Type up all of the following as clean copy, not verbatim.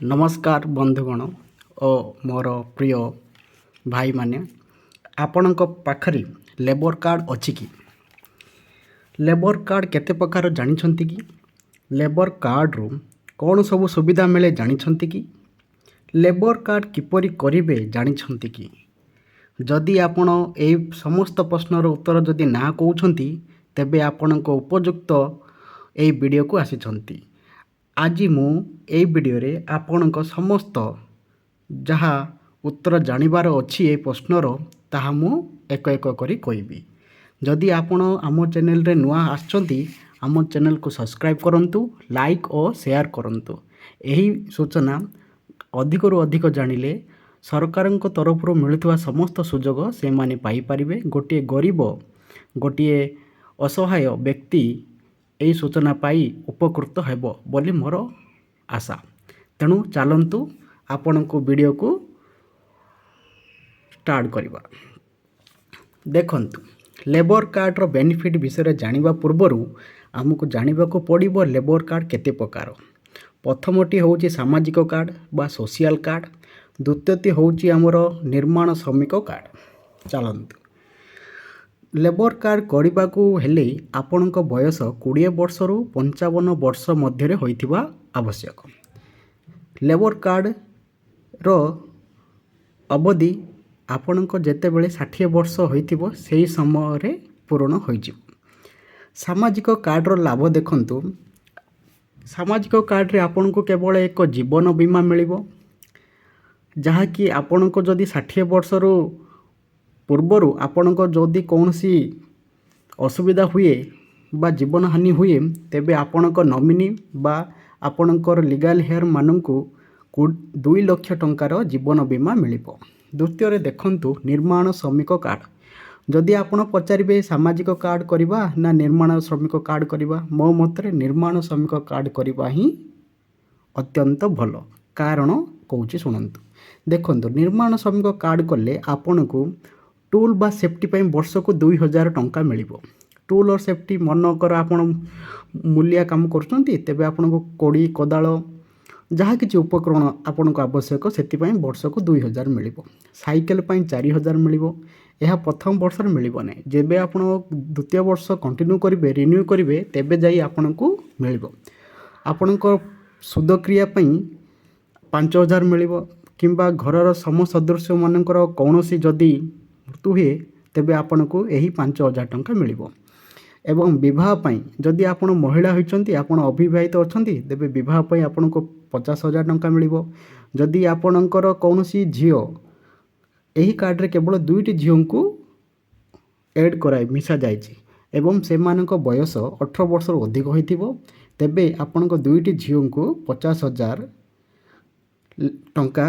ନମସ୍କାର ବନ୍ଧୁଗଣ ଓ ମୋର ପ୍ରିୟ ଭାଇମାନେ। ଆପଣଙ୍କ ପାଖରେ ଲେବର୍ କାର୍ଡ଼ ଅଛି କି? ଲେବର୍ କାର୍ଡ଼ କେତେ ପ୍ରକାର ଜାଣିଛନ୍ତି କି? ଲେବର୍ କାର୍ଡ଼ରୁ କ'ଣ ସବୁ ସୁବିଧା ମିଳେ ଜାଣିଛନ୍ତି କି? ଲେବର୍ କାର୍ଡ଼ କିପରି କରିବେ ଜାଣିଛନ୍ତି କି? ଯଦି ଆପଣ ଏଇ ସମସ୍ତ ପ୍ରଶ୍ନର ଉତ୍ତର ଯଦି ନା କହୁଛନ୍ତି, ତେବେ ଆପଣଙ୍କ ଉପଯୁକ୍ତ ଏଇ ଭିଡ଼ିଓକୁ ଆସିଛନ୍ତି। ଆଜି ମୁଁ ଏଇ ଭିଡ଼ିଓରେ ଆପଣଙ୍କ ସମସ୍ତ ଯାହା ଉତ୍ତର ଜାଣିବାର ଅଛି ଏ ପ୍ରଶ୍ନର, ତାହା ମୁଁ ଏକ ଏକ କରି କହିବି। ଯଦି ଆପଣ ଆମ ଚ୍ୟାନେଲରେ ନୂଆ ଆସିଛନ୍ତି, ଆମ ଚ୍ୟାନେଲକୁ ସବସ୍କ୍ରାଇବ୍ କରନ୍ତୁ, ଲାଇକ୍ ଓ ସେୟାର କରନ୍ତୁ। ଏହି ସୂଚନା ଅଧିକରୁ ଅଧିକ ଜାଣିଲେ ସରକାରଙ୍କ ତରଫରୁ ମିଳୁଥିବା ସମସ୍ତ ସୁଯୋଗ ସେମାନେ ପାଇପାରିବେ। ଗୋଟିଏ ଗରିବ, ଗୋଟିଏ ଅସହାୟ ବ୍ୟକ୍ତି ଏହି ସୂଚନା ପାଇ ଉପକୃତ ହେବ ବୋଲି ମୋର ଆଶା। ତେଣୁ ଚାଲନ୍ତୁ, ଆପଣଙ୍କୁ ଭିଡ଼ିଓକୁ ଷ୍ଟାର୍ଟ କରିବା। ଦେଖନ୍ତୁ, ଲେବର୍ କାର୍ଡ଼ର ବେନିଫିଟ୍ ବିଷୟରେ ଜାଣିବା ପୂର୍ବରୁ ଆମକୁ ଜାଣିବାକୁ ପଡ଼ିବ ଲେବର୍ କାର୍ଡ଼ କେତେ ପ୍ରକାର। ପ୍ରଥମଟି ହେଉଛି ସାମାଜିକ କାର୍ଡ଼ ବା ସୋସିଆଲ୍ କାର୍ଡ଼, ଦ୍ୱିତୀୟଟି ହେଉଛି ଆମର ନିର୍ମାଣ ଶ୍ରମିକ କାର୍ଡ଼। ଚାଲନ୍ତୁ, ଲେବର୍ କାର୍ଡ଼ କରିବାକୁ ହେଲେ ଆପଣଙ୍କ ବୟସ 20 ବର୍ଷରୁ 55 ବର୍ଷ ମଧ୍ୟରେ ହୋଇଥିବା ଆବଶ୍ୟକ। ଲେବର୍ କାର୍ଡ଼ର ଅବଧି ଆପଣଙ୍କ ଯେତେବେଳେ 60 ବର୍ଷ ହୋଇଥିବ, ସେହି ସମୟରେ ପୂରଣ ହୋଇଯିବ। ସାମାଜିକ କାର୍ଡ଼ର ଲାଭ ଦେଖନ୍ତୁ। ସାମାଜିକ କାର୍ଡ଼ରେ ଆପଣଙ୍କୁ କେବଳ ଏକ ଜୀବନ ବୀମା ମିଳିବ, ଯାହାକି ଆପଣଙ୍କ ଯଦି 60 ବର୍ଷରୁ ପୂର୍ବରୁ ଆପଣଙ୍କ ଯଦି କୌଣସି ଅସୁବିଧା ହୁଏ ବା ଜୀବନ ହାନି ହୁଏ, ତେବେ ଆପଣଙ୍କ ନମିନି ବା ଆପଣଙ୍କର ଲିଗାଲ୍ ହେୟାର୍ମାନଙ୍କୁ 2 ଲକ୍ଷ ଟଙ୍କାର ଜୀବନ ବୀମା ମିଳିବ। ଦ୍ୱିତୀୟରେ ଦେଖନ୍ତୁ, ନିର୍ମାଣ ଶ୍ରମିକ କାର୍ଡ଼। ଯଦି ଆପଣ ପଚାରିବେ, ସାମାଜିକ କାର୍ଡ଼ କରିବା ନା ନିର୍ମାଣ ଶ୍ରମିକ କାର୍ଡ଼ କରିବା, ମୋ ମତରେ ନିର୍ମାଣ ଶ୍ରମିକ କାର୍ଡ଼ କରିବା ହିଁ ଅତ୍ୟନ୍ତ ଭଲ। କାରଣ କହୁଛି, ଶୁଣନ୍ତୁ। ଦେଖନ୍ତୁ, ନିର୍ମାଣ ଶ୍ରମିକ କାର୍ଡ଼ କଲେ ଆପଣଙ୍କୁ ଟୁଲ୍ ବା ସେଫ୍ଟି ପାଇଁ ବର୍ଷକୁ 2000 ଟଙ୍କା ମିଳିବ। ଟୁଲ୍ ଓ ସେଫ୍ଟି, ମନେକର ଆପଣ ମୂଲିଆ କାମ କରୁଛନ୍ତି, ତେବେ ଆପଣଙ୍କୁ କୋଡ଼ି, କୋଦାଳ, ଯାହା କିଛି ଉପକରଣ ଆପଣଙ୍କୁ ଆବଶ୍ୟକ, ସେଥିପାଇଁ ବର୍ଷକୁ 2000 ମିଳିବ। ସାଇକେଲ ପାଇଁ 4000 ମିଳିବ। ଏହା ପ୍ରଥମ ବର୍ଷରେ ମିଳିବ ନାହିଁ। ଯେବେ ଆପଣ ଦ୍ୱିତୀୟ ବର୍ଷ କଣ୍ଟିନ୍ୟୁ କରିବେ, ରିନ୍ୟୁ କରିବେ, ତେବେ ଯାଇ ଆପଣଙ୍କୁ ମିଳିବ। ଆପଣଙ୍କ ଶୁଦ୍ଧକ୍ରିୟା ପାଇଁ 5000 ମିଳିବ କିମ୍ବା ଘରର ସମସ୍ତ ସଦସ୍ୟମାନଙ୍କର କୌଣସି ଯଦି ମୃତ୍ୟୁ ହୁଏ, ତେବେ ଆପଣଙ୍କୁ ଏହି 5000 ଟଙ୍କା ମିଳିବ। ଏବଂ ବିବାହ ପାଇଁ, ଯଦି ଆପଣ ମହିଳା ହୋଇଛନ୍ତି, ଆପଣ ଅବିବାହିତ ଅଛନ୍ତି, ତେବେ ବିବାହ ପାଇଁ ଆପଣଙ୍କୁ 50,000 ଟଙ୍କା ମିଳିବ। ଯଦି ଆପଣଙ୍କର କୌଣସି ଝିଅ, ଏହି କାର୍ଡ଼ରେ କେବଳ ଦୁଇଟି ଝିଅଙ୍କୁ ଏଡ଼୍ କରାଇ ମିଶାଯାଇଛି ଏବଂ ସେମାନଙ୍କ ବୟସ 18 ବର୍ଷରୁ ଅଧିକ ହୋଇଥିବ, ତେବେ ଆପଣଙ୍କ ଦୁଇଟି ଝିଅଙ୍କୁ 50,000 ଟଙ୍କା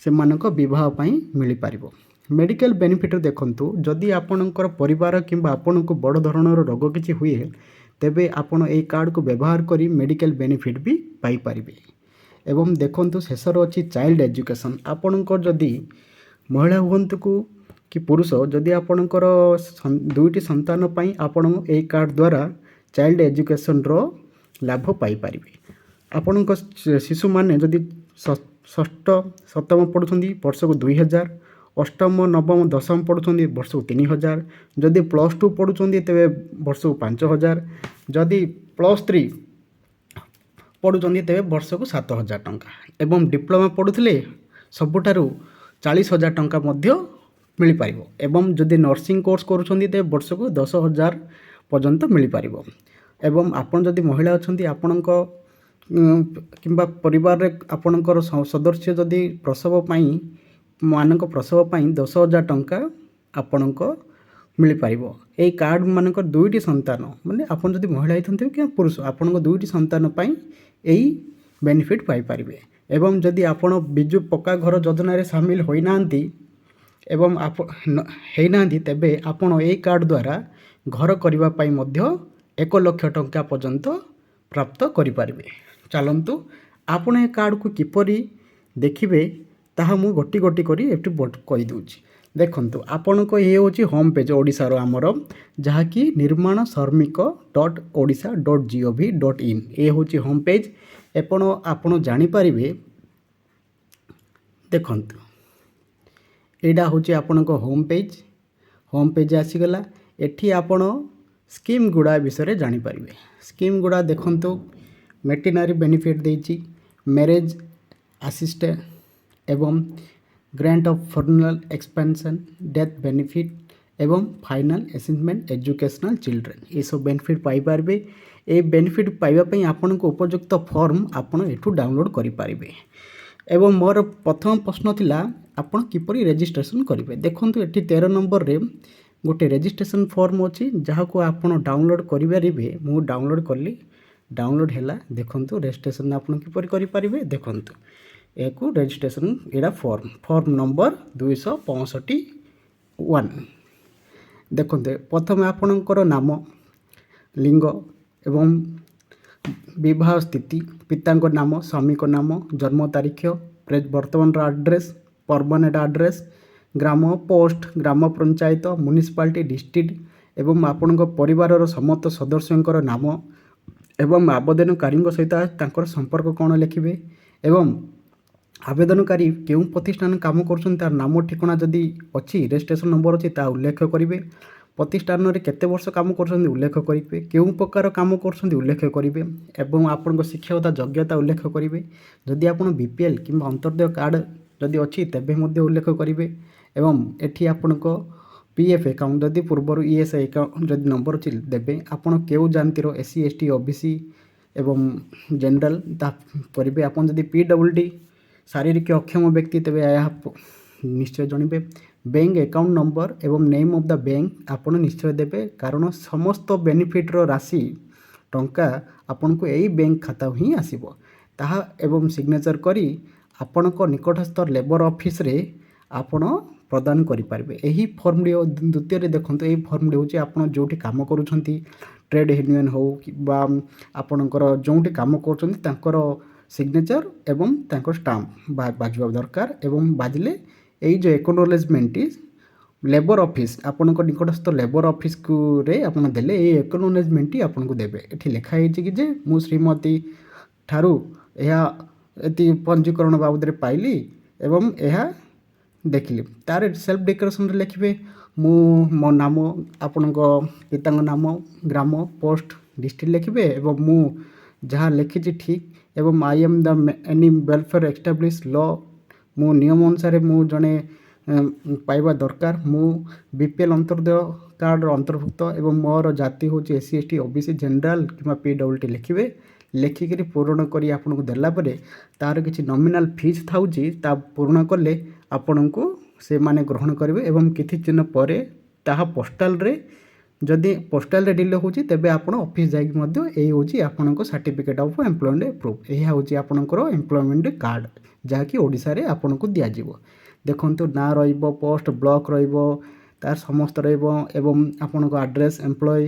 ସେମାନଙ୍କ ବିବାହ ପାଇଁ ମିଳିପାରିବ। ମେଡ଼ିକାଲ ବେନିଫିଟ୍ ଦେଖନ୍ତୁ, ଯଦି ଆପଣଙ୍କର ପରିବାର କିମ୍ବା ଆପଣଙ୍କୁ ବଡ଼ ଧରଣର ରୋଗ କିଛି ହୁଏ, ତେବେ ଆପଣ ଏହି କାର୍ଡ଼କୁ ବ୍ୟବହାର କରି ମେଡ଼ିକାଲ ବେନିଫିଟ୍ ବି ପାଇପାରିବେ। ଏବଂ ଦେଖନ୍ତୁ, ଶେଷରେ ଅଛି ଚାଇଲ୍ଡ ଏଜୁକେସନ୍। ଆପଣଙ୍କର ଯଦି ମହିଳା ହୁଅନ୍ତୁ କି ପୁରୁଷ, ଯଦି ଆପଣଙ୍କର ଦୁଇଟି ସନ୍ତାନ ପାଇଁ ଆପଣ ଏହି କାର୍ଡ଼ ଦ୍ୱାରା ଚାଇଲ୍ଡ ଏଜୁକେସନ୍ର ଲାଭ ପାଇପାରିବେ। ଆପଣଙ୍କ ଶିଶୁମାନେ ଯଦି ଷଷ୍ଠ, ସପ୍ତମ ପଢ଼ୁଛନ୍ତି, ବର୍ଷକୁ 2000। ଅଷ୍ଟମ, ନବମ, ଦଶମ ପଢ଼ୁଛନ୍ତି, ବର୍ଷକୁ 3000। ଯଦି +2 ପଢ଼ୁଛନ୍ତି, ତେବେ ବର୍ଷକୁ 5000। ଯଦି +3 ପଢ଼ୁଛନ୍ତି, ତେବେ ବର୍ଷକୁ 7000 ଟଙ୍କା ଏବଂ ଡିପ୍ଲୋମା ପଢ଼ୁଥିଲେ ସବୁଠାରୁ 40,000 ଟଙ୍କା ମଧ୍ୟ ମିଳିପାରିବ। ଏବଂ ଯଦି ନର୍ସିଂ କୋର୍ସ କରୁଛନ୍ତି, ତେବେ ବର୍ଷକୁ 10,000 ପର୍ଯ୍ୟନ୍ତ ମିଳିପାରିବ। ଏବଂ ଆପଣ ଯଦି ମହିଳା ଅଛନ୍ତି, ଆପଣଙ୍କ କିମ୍ବା ପରିବାରରେ ଆପଣଙ୍କର ସଦସ୍ୟ ଯଦି ପ୍ରସବ ପାଇଁ, ମାନଙ୍କ ପ୍ରସବ ପାଇଁ 10,000 ଟଙ୍କା ଆପଣଙ୍କ ମିଳିପାରିବ। ଏଇ କାର୍ଡ଼ ମାନଙ୍କର ଦୁଇଟି ସନ୍ତାନ, ମାନେ ଆପଣ ଯଦି ମହିଳା ହେଇଥାନ୍ତେ କିମ୍ବା ପୁରୁଷ, ଆପଣଙ୍କ ଦୁଇଟି ସନ୍ତାନ ପାଇଁ ଏଇ ବେନିଫିଟ୍ ପାଇପାରିବେ। ଏବଂ ଯଦି ଆପଣ ବିଜୁ ପକ୍କା ଘର ଯୋଜନାରେ ସାମିଲ ହୋଇନାହାନ୍ତି ଏବଂ ହେଇନାହାନ୍ତି, ତେବେ ଆପଣ ଏଇ କାର୍ଡ଼ ଦ୍ୱାରା ଘର କରିବା ପାଇଁ ମଧ୍ୟ 1 ଲକ୍ଷ ଟଙ୍କା ପର୍ଯ୍ୟନ୍ତ ପ୍ରାପ୍ତ କରିପାରିବେ। ଚାଲନ୍ତୁ, ଆପଣ ଏ କାର୍ଡ଼କୁ କିପରି ଦେଖିବେ, ତାହା ମୁଁ ଗୋଟି ଗୋଟି କରି ଏଠି କହିଦେଉଛି। ଦେଖନ୍ତୁ, ଆପଣଙ୍କ ଇଏ ହେଉଛି ହୋମ୍ ପେଜ୍ ଓଡ଼ିଶାର ଆମର, ଯାହାକି ନିର୍ମାଣ ଶ୍ରମିକ.ଓଡ଼ିଶା.gov.in। ଏ ହେଉଛି ହୋମ୍ ପେଜ୍। ଆପଣ ଜାଣିପାରିବେ। ଦେଖନ୍ତୁ, ଏଇଟା ହେଉଛି ଆପଣଙ୍କ ହୋମ୍ ପେଜ୍। ହୋମ୍ ପେଜ୍ ଆସିଗଲା। ଏଠି ଆପଣ ସ୍କିମ୍ ଗୁଡ଼ା ବିଷୟରେ ଜାଣିପାରିବେ। ସ୍କିମ୍ ଗୁଡ଼ା ଦେଖନ୍ତୁ, ମେଟର୍ନିଟି ବେନିଫିଟ୍ ଦେଇଛି, ମ୍ୟାରେଜ୍ ଆସିଷ୍ଟାନ୍ସ ଏବଂ grant of funeral expenses, death benefit ଏବଂ ଫାଇନାନ୍ସିଆଲ୍ ଆସିଷ୍ଟାନ୍ସ ଏଜୁକେସନାଲ୍ ଚିଲଡ୍ରେନ୍, ଏସବୁ ବେନିଫିଟ୍ ପାଇପାରିବେ। ଏଇ ବେନିଫିଟ୍ ପାଇବା ପାଇଁ ଆପଣଙ୍କୁ ଉପଯୁକ୍ତ ଫର୍ମ ଆପଣ ଏଠୁ ଡାଉନଲୋଡ଼୍ କରିପାରିବେ। ଏବଂ ମୋର ପ୍ରଥମ ପ୍ରଶ୍ନ ଥିଲା, ଆପଣ କିପରି ରେଜିଷ୍ଟ୍ରେସନ୍ କରିବେ? ଦେଖନ୍ତୁ, ଏଠି 13 ନମ୍ବରରେ ଗୋଟେ ରେଜିଷ୍ଟ୍ରେସନ୍ ଫର୍ମ ଅଛି, ଯାହାକୁ ଆପଣ ଡାଉନଲୋଡ଼୍ କରିପାରିବେ। ମୁଁ ଡାଉନଲୋଡ଼୍ କଲି, ଡାଉନଲୋଡ଼୍ ହେଲା। ଦେଖନ୍ତୁ, ରେଜିଷ୍ଟ୍ରେସନ୍ ଆପଣ କିପରି କରିପାରିବେ। ଦେଖନ୍ତୁ, ଏହାକୁ ରେଜିଷ୍ଟ୍ରେସନ୍, ଏଇଟା ଫର୍ମ ନମ୍ବର 265 1। ଦେଖନ୍ତୁ, ପ୍ରଥମେ ଆପଣଙ୍କର ନାମ, ଲିଙ୍ଗ ଏବଂ ବିବାହ ସ୍ଥିତି, ପିତାଙ୍କ ନାମ, ସ୍ୱାମୀଙ୍କ ନାମ, ଜନ୍ମ ତାରିଖ, ବର୍ତ୍ତମାନର ଆଡ୍ରେସ୍, ପରମାନେଣ୍ଟ ଆଡ୍ରେସ୍, ଗ୍ରାମ, ପୋଷ୍ଟ, ଗ୍ରାମ ପଞ୍ଚାୟତ, ମ୍ୟୁନିସିପାଲିଟି, ଡିଷ୍ଟ୍ରିକ୍ଟ ଏବଂ ଆପଣଙ୍କ ପରିବାରର ସମସ୍ତ ସଦସ୍ୟଙ୍କର ନାମ ଏବଂ ଆବେଦନକାରୀଙ୍କ ସହିତ ତାଙ୍କର ସମ୍ପର୍କ କ'ଣ ଲେଖିବେ ଏବଂ ଆବେଦନକାରୀ କେଉଁ ପ୍ରତିଷ୍ଠାନ କାମ କରୁଛନ୍ତି ତାର ନାମ, ଠିକଣା ଯଦି ଅଛି, ରେଜିଷ୍ଟ୍ରେସନ୍ ନମ୍ବର ଅଛି, ତାହା ଉଲ୍ଲେଖ କରିବେ। ପ୍ରତିଷ୍ଠାନରେ କେତେ ବର୍ଷ କାମ କରୁଛନ୍ତି ଉଲ୍ଲେଖ କରିବେ। କେଉଁ ପ୍ରକାର କାମ କରୁଛନ୍ତି ଉଲ୍ଲେଖ କରିବେ ଏବଂ ଆପଣଙ୍କ ଶିକ୍ଷାଗତ ଯୋଗ୍ୟତା ଉଲ୍ଲେଖ କରିବେ। ଯଦି ଆପଣ ବିପିଏଲ୍ କିମ୍ବା ଅନ୍ତ୍ୟୋଦୟ କାର୍ଡ଼ ଯଦି ଅଛି, ତେବେ ମଧ୍ୟ ଉଲ୍ଲେଖ କରିବେ। ଏବଂ ଏଠି ଆପଣଙ୍କ ପିଏଫ୍ ଆକାଉଣ୍ଟ ଯଦି ପୂର୍ବରୁ ଇଏସ୍ଆଇ ଆକାଉଣ୍ଟ ଯଦି ନମ୍ବର ଅଛି ଦେବେ। ଆପଣ କେଉଁ ଜାତିର, ଏସ୍ସି, ଏସ୍ଟି, ଓବିସି ଏବଂ ଜେନେରାଲ୍, ତାହା କରିବେ। ଆପଣ ଯଦି ପିଡବ୍ଲ୍ୟୁଡି, ଶାରୀରିକ ଅକ୍ଷମ ବ୍ୟକ୍ତି, ତେବେ ଏହା ନିଶ୍ଚୟ ଜଣିବେ। ବ୍ୟାଙ୍କ ଆକାଉଣ୍ଟ ନମ୍ବର ଏବଂ ନେମ୍ ଅଫ୍ the bank ଆପଣ ନିଶ୍ଚୟ ଦେବେ, କାରଣ ସମସ୍ତ ବେନିଫିଟ୍ର ରାଶି ଟଙ୍କା ଆପଣଙ୍କୁ ଏଇ ବ୍ୟାଙ୍କ ଖାତାକୁ ହିଁ ଆସିବ ତାହା। ଏବଂ ସିଗ୍ନେଚର୍ କରି ଆପଣଙ୍କ ନିକଟସ୍ଥ ଲେବର ଅଫିସରେ ଆପଣ ପ୍ରଦାନ କରିପାରିବେ ଏହି ଫର୍ମଟି। ଦ୍ୱିତୀୟରେ ଦେଖନ୍ତୁ, ଏହି ଫର୍ମଟି ହେଉଛି ଆପଣ ଯେଉଁଠି କାମ କରୁଛନ୍ତି, ଟ୍ରେଡ଼୍ ୟୁନିୟନ୍ ହେଉ କିମ୍ବା ଆପଣଙ୍କର ଯେଉଁଠି କାମ କରୁଛନ୍ତି, ତାଙ୍କର ସିଗ୍ନେଚର୍ ଏବଂ ତାଙ୍କର ଷ୍ଟାମ୍ପ ବାଜିବା ଦରକାର। ଏବଂ ବାଜିଲେ ଏଇ ଯେଉଁ ଏକନୋଲେଜମେଣ୍ଟଟି ଲେବର ଅଫିସ୍, ଆପଣଙ୍କ ନିକଟସ୍ଥ ଲେବର ଅଫିସକୁରେ ଆପଣ ଦେଲେ, ଏଇ ଏକନୋଲେଜମେଣ୍ଟଟି ଆପଣଙ୍କୁ ଦେବେ। ଏଠି ଲେଖା ହେଇଛି କି ଯେ ମୁଁ ଶ୍ରୀମତୀ ଠାରୁ ଏହା ଏତିକି ପଞ୍ଜୀକରଣ ବାବଦରେ ପାଇଲି ଏବଂ ଏହା ଦେଖିଲି। ତାର ସେଲ୍ଫ ଡିକ୍ଲାରେସନରେ ଲେଖିବେ, ମୁଁ ମୋ ନାମ, ଆପଣଙ୍କ ପିତାଙ୍କ ନାମ, ଗ୍ରାମ, ପୋଷ୍ଟ, ଡିଷ୍ଟ୍ରିକ୍ଟ ଲେଖିବେ ଏବଂ ମୁଁ ଯାହା ଲେଖିଛି ଠିକ୍ ଏବଂ I am the any welfare establish law, ମୁଁ ନିୟମ ଅନୁସାରେ ମୁଁ ଜଣେ ପାଇବା ଦରକାର। ମୁଁ ବିପିଏଲ୍ ଅନ୍ତ୍ୟୋଦୟ କାର୍ଡ଼ର ଅନ୍ତର୍ଭୁକ୍ତ ଏବଂ ମୋର ଜାତି ହେଉଛି ଏସ୍ସି, ଏସ୍ଟି, ଓବିସି, ଜେନେରାଲ୍ କିମ୍ବା ପିଡବ୍ଲ୍ୟୁଡି ଲେଖିବେ। ଲେଖିକିରି ପୂରଣ କରି ଆପଣଙ୍କୁ ଦେଲା ପରେ ତା'ର କିଛି ନମିନାଲ୍ ଫିଜ୍ ଥାଉଛି, ତା ପୂରଣ କଲେ ଆପଣଙ୍କୁ ସେମାନେ ଗ୍ରହଣ କରିବେ। ଏବଂ କିଛି ଦିନ ପରେ ତାହା ପୋଷ୍ଟାଲରେ, ଯଦି ପୋଷ୍ଟାଲରେ ଡିଲେ ହେଉଛି, ତେବେ ଆପଣ ଅଫିସ୍ ଯାଇକି ମଧ୍ୟ। ଏଇ ହେଉଛି ଆପଣଙ୍କ ସାର୍ଟିଫିକେଟ୍ ଅଫ୍ ଏମ୍ପ୍ଲୟମେଣ୍ଟ ପ୍ରୁଫ୍। ଏହା ହେଉଛି ଆପଣଙ୍କର ଏମ୍ପ୍ଲୟମେଣ୍ଟ କାର୍ଡ଼, ଯାହାକି ଓଡ଼ିଶାରେ ଆପଣଙ୍କୁ ଦିଆଯିବ। ଦେଖନ୍ତୁ, ନାଁ ରହିବ, ପୋଷ୍ଟ, ବ୍ଲକ୍ ରହିବ, ତାର ସମସ୍ତ ରହିବ ଏବଂ ଆପଣଙ୍କ ଆଡ୍ରେସ୍, ଏମ୍ପ୍ଲୟ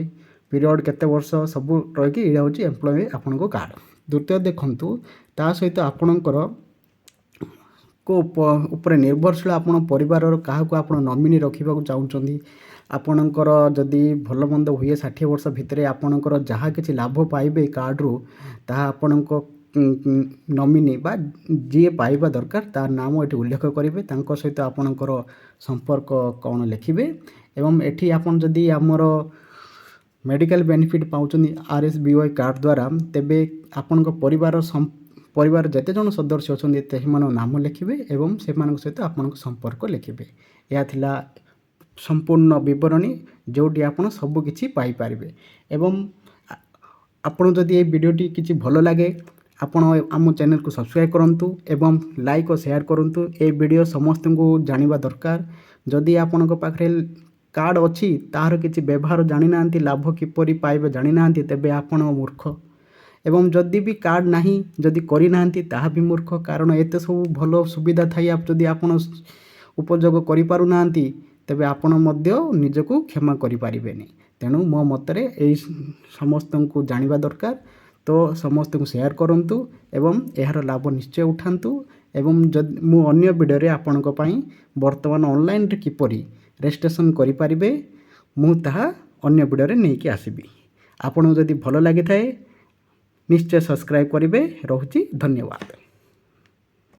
ପିରିୟଡ଼ କେତେ ବର୍ଷ, ସବୁ ରହିକି ଏଇଟା ହେଉଛି ଏମ୍ପ୍ଲୟ ଆପଣଙ୍କ କାର୍ଡ଼। ଦ୍ୱିତୀୟ ଦେଖନ୍ତୁ, ତା ସହିତ ଆପଣଙ୍କର ଉପରେ ନିର୍ଭରଶୀଳ ଆପଣ ପରିବାରର କାହାକୁ ଆପଣ ନମିନି ରଖିବାକୁ ଚାହୁଁଛନ୍ତି। ଆପଣଙ୍କର ଯଦି ଭଲ ମନ୍ଦ ହୁଏ 60 ବର୍ଷ ଭିତରେ, ଆପଣଙ୍କର ଯାହା କିଛି ଲାଭ ପାଇବେ କାର୍ଡ଼ରୁ, ତାହା ଆପଣଙ୍କ ନମିନି ବା ଯିଏ ପାଇବା ଦରକାର, ତା ନାମ ଏଠି ଉଲ୍ଲେଖ କରିବେ। ତାଙ୍କ ସହିତ ଆପଣଙ୍କର ସମ୍ପର୍କ କ'ଣ ଲେଖିବେ। ଏବଂ ଏଠି ଆପଣ ଯଦି ଆମର ମେଡ଼ିକାଲ ବେନିଫିଟ୍ ପାଉଛନ୍ତି ଆର୍ଏସ୍ବିୱାଇ କାର୍ଡ଼ ଦ୍ୱାରା, ତେବେ ଆପଣଙ୍କ ପରିବାର ଯେତେ ଜଣ ସଦସ୍ୟ ଅଛନ୍ତି, ସେମାନଙ୍କ ନାମ ଲେଖିବେ ଏବଂ ସେମାନଙ୍କ ସହିତ ଆପଣଙ୍କ ସମ୍ପର୍କ ଲେଖିବେ। ଏହା ଥିଲା ସମ୍ପୂର୍ଣ୍ଣ ବିବରଣୀ, ଯେଉଁଠି ଆପଣ ସବୁକିଛି ପାଇପାରିବେ। ଏବଂ ଆପଣ ଯଦି ଏଇ ଭିଡ଼ିଓଟି କିଛି ଭଲ ଲାଗେ, ଆପଣ ଆମ ଚ୍ୟାନେଲକୁ ସବସ୍କ୍ରାଇବ୍ କରନ୍ତୁ ଏବଂ ଲାଇକ୍ ଓ ସେୟାର କରନ୍ତୁ। ଏ ଭିଡ଼ିଓ ସମସ୍ତଙ୍କୁ ଜାଣିବା ଦରକାର। ଯଦି ଆପଣଙ୍କ ପାଖରେ କାର୍ଡ଼ ଅଛି, ତାହାର କିଛି ବ୍ୟବହାର ଜାଣିନାହାନ୍ତି, ଲାଭ କିପରି ପାଇବେ ଜାଣିନାହାନ୍ତି, ତେବେ ଆପଣ ମୂର୍ଖ। ଏବଂ ଯଦି ବି କାର୍ଡ଼ ନାହିଁ, ଯଦି କରିନାହାନ୍ତି, ତାହା ବି ମୂର୍ଖ। କାରଣ ଏତେ ସବୁ ଭଲ ସୁବିଧା ଥାଇ ଯଦି ଆପଣ ଉପଯୋଗ କରିପାରୁନାହାନ୍ତି, ତେବେ ଆପଣ ମଧ୍ୟ ନିଜକୁ କ୍ଷମା କରିପାରିବେନି। ତେଣୁ ମୋ ମତରେ ଏଇ ସମସ୍ତଙ୍କୁ ଜାଣିବା ଦରକାର। ତ ସମସ୍ତଙ୍କୁ ସେୟାର କରନ୍ତୁ ଏବଂ ଏହାର ଲାଭ ନିଶ୍ଚୟ ଉଠାନ୍ତୁ। ଏବଂ ଯଦି ମୁଁ ଅନ୍ୟ ଭିଡ଼ିଓରେ ଆପଣଙ୍କ ପାଇଁ ବର୍ତ୍ତମାନ ଅନଲାଇନ୍ରେ କିପରି ରେଜିଷ୍ଟ୍ରେସନ୍ କରିପାରିବେ, ମୁଁ ତାହା ଅନ୍ୟ ଭିଡ଼ିଓରେ ନେଇକି ଆସିବି। ଆପଣଙ୍କୁ ଯଦି ଭଲ ଲାଗିଥାଏ, ନିଶ୍ଚୟ ସବସ୍କ୍ରାଇବ୍ କରିବେ। ରହୁଛି, ଧନ୍ୟବାଦ।